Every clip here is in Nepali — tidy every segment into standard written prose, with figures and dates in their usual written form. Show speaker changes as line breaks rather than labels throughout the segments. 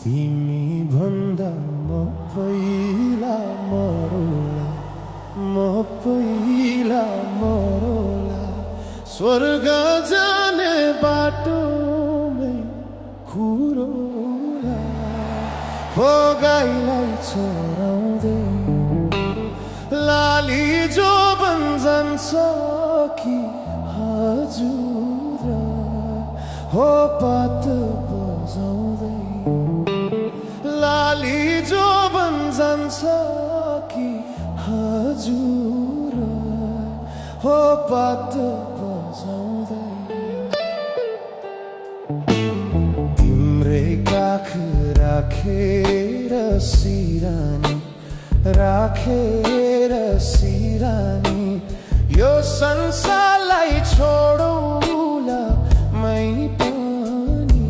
तिमी भन्दा म पहिला मरौला, म पहिला मरौला। स्वर्ग जाने बाटोमै खुरौला, हो गाईलाई चराउँदै लाली जो बन जान्छ कि हजुर, हो पात बजाउँदै लाली जो बन जान्छ कि हजुर, हो पात बजाउँदै। तिम्रै काख राखेर सिरानी, राखेर सिरानी, यो संसारलाई छोडौला मै पनि,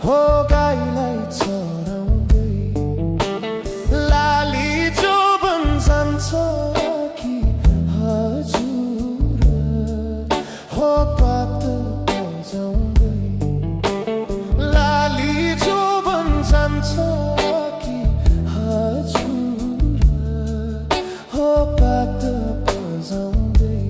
हो गाईलाई चराउँदै लाली जो बन जान्छ कि हजुर, हो पात बजाउँदै लाली जो बन जान्छ कि हजुर, हो पात बजाउँदै।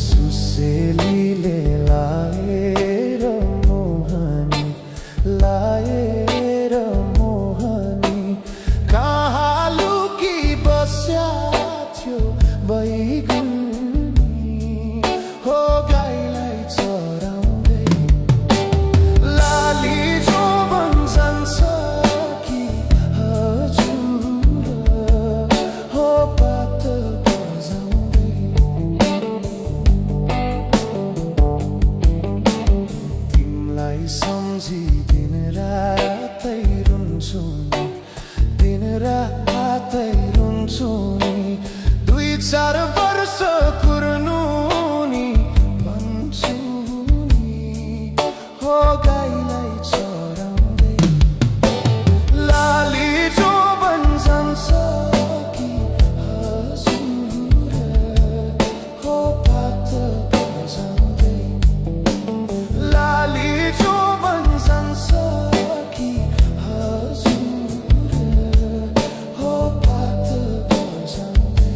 सुसेलीले लाएर मोहनी, लाएर मोहनी, कहाँ लुकी बस्या थियो बैगुनी, हो गाईलाई चराउँदै लाली जो बन जान्छ कि हजुर, हो पात बजाउँदै। तिमीलाई सम्झी दिन रातै रुन्छु नि, दिन रातै रुन्छु नि, 2-4 वर्ष कुर्नु नि भन्छु नि, हो गाईलाई चराउँदै लाली जो बन जान्छ कि हजुर, हो पात बजाउँदै लाली जो बन जान्छ कि हजुर, हो पात बजाउँदै।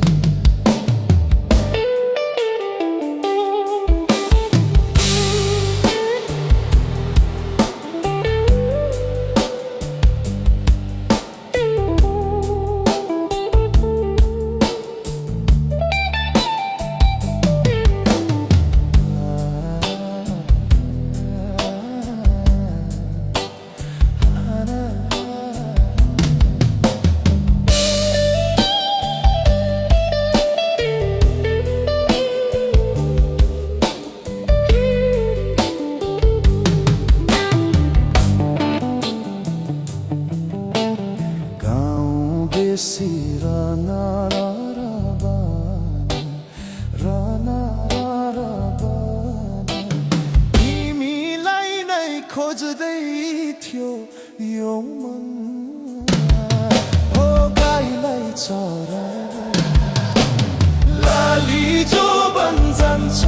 बेसी रना तिमीलाई नै खोज्दै थियो यो मन, हो गाईलाई चराउँदै लाली जो बन जान्छ